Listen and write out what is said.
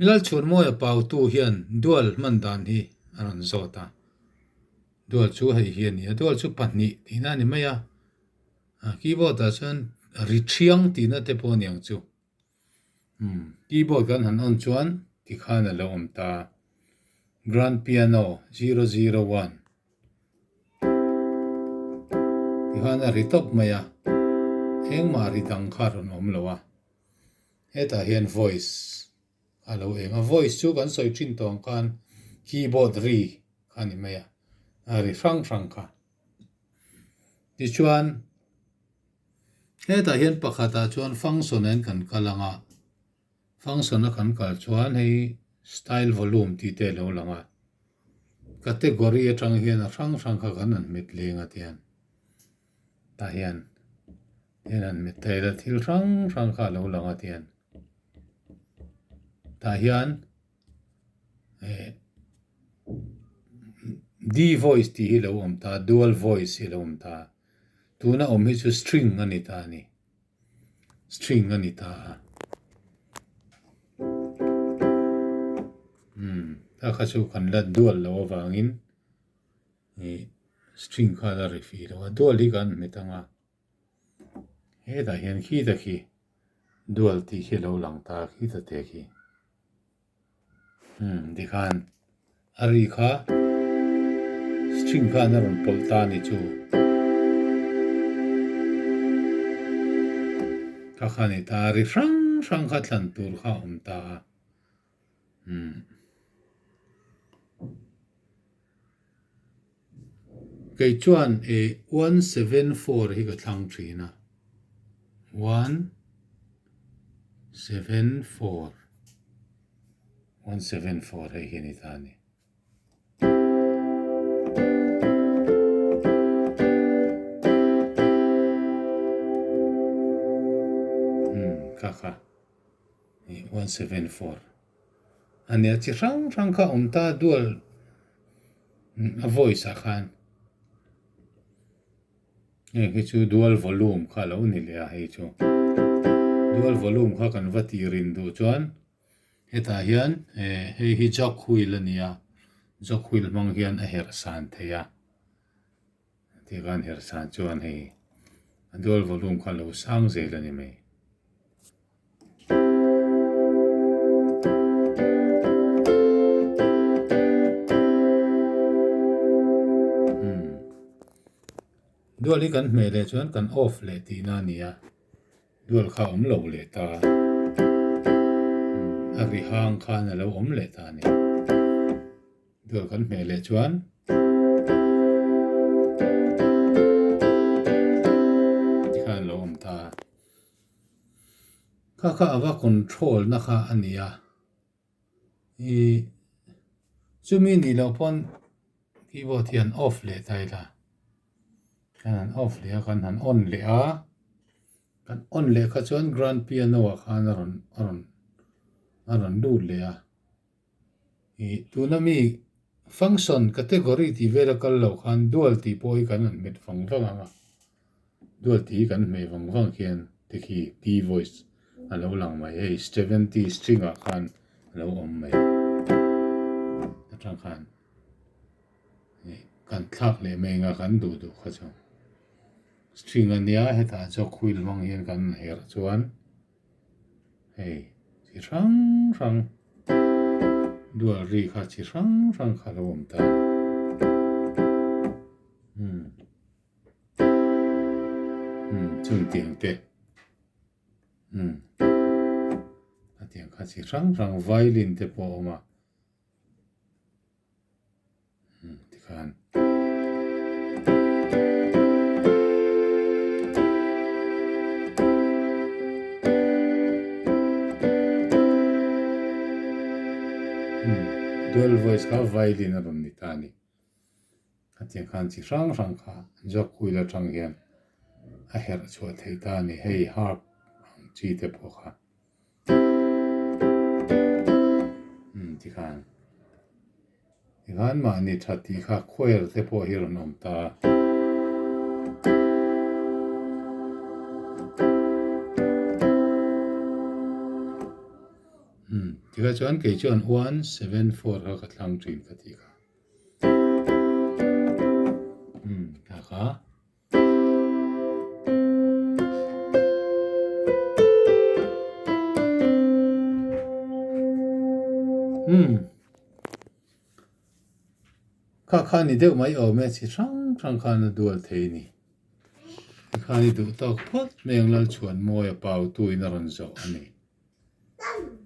Lalchhunmawia pautu hian dual hman dan hi a rawn zawt a, dual chu hei hi a ni a, dual chu pahnih tihna a ni mai a, keyboard ah chuan ri thiang tihna te pawh a ni ang chu. Umm keyboard kan han on chuan tikhan a lo awm ta, grand piano 001. Tikhan a ri tawp mai a, engmah ri dang kha a rawn awm lo a, hetah hian voice a lo eng a, voice chu kan sawi thin tawh ang khan keyboard ri kha a ni mai a, a ri hrang hrang kha. Tichuan hetah hian pakhatah chuan function ah hian kan kal ang a, Function a kan kal chuan hei style volume tih te a lo lang a, category atang hian a hrang hrang kha kan han hmet leng a tiang tah hian hian han hmet thei la thil hrang hrang kha a lo lang a tiang tah hian eh D voice tih hi a lo awm ta dual voice hi a lo awm ta tuna awm hi chu string a ni ta a ni. String a ni ta a. Umm ta kha chu kan la dual loh avangin ih string kha la ri fih lo a, dual hi kan hmet ang a, hetah hian khita khi dual tih khi a lo lang ta khita te khi. Umm tikhan a ri kha string khan a rawn pawlh ta a ni chu. Kha kha a ni ta a, ri hrang hrang kha thlan tur kha a awm ta a. Umm. Kei chuan eh 174 hi ka thlang thin a, 174, 174 hei hi a ni ta a ni. Umm kha kha 174 a nia chi hrang hrang kha awm ta dual. A voice ah khan heng hi chu dual volume kha a lo ni leh a hei chu dual volume kha kan va tih rin duh chuan hetah hian eh hei hi jog wheel a ni a jog wheel hmang hian a herh san thei a tikhan herh san chuan hei a dual volume kha a lo sang zel a ni mai. Dual hi kan hmeh leh chuan kan off leh tihna a ni a, dual kha a awm lo leh ta a, a ri hang khan a lo awm leh ta a ni. Dual kan hmeh leh chuan tikhan a lo awm ta a. Kha kha ava control na kha a ni a, ih chumi nih loh pawn keyboard hi an off leh ta ila, kan han off leh a kan han on leh a, kan on leh kha chuan grand piano ah khan a rawn a rawn a rawn lut leh a. Ih tuna mi function category tih vela kal loh khan dual tih pawh hi kan han hmet vang vang ang a, dual tih hi kan hmeh vang vang khian tikhi T voice a lo lang mai hei 70 string ah khan a lo awm mai atang khan ih kan thlak leh mai anga kan duh duh kha chu string ania hetah jog wheel hmang hian kan herh chuan. Hei chi hrang hrang dual ri kha chi hrang hrang kha lo awm ta umm umm chung tiang te umm a tiang kha chi hrang hrang violin te pawh a awm a. Tikhan. Dual voice kha violin a rawn ni ta a ni. Khatiang khan chi hrang hrang kha jog wheel atang hian a herh chhuah theih ta a ni. Hei harp ang chi te pawh kha. Umm tikhan tikhan mahni tha tih kha khuael te pawh hi rawn awm ta a. Umm tikha chuan kei chuan 174 kha ka thlang thin ka tih kha. Umm kha kha. Umm kha kha ni deuh mai awm e chi hrang hrang khan a dual thei a ni. Tikhan i duh tawk phawt mai ang Lalchhuanmawia pautu in a rawn zawh a ni.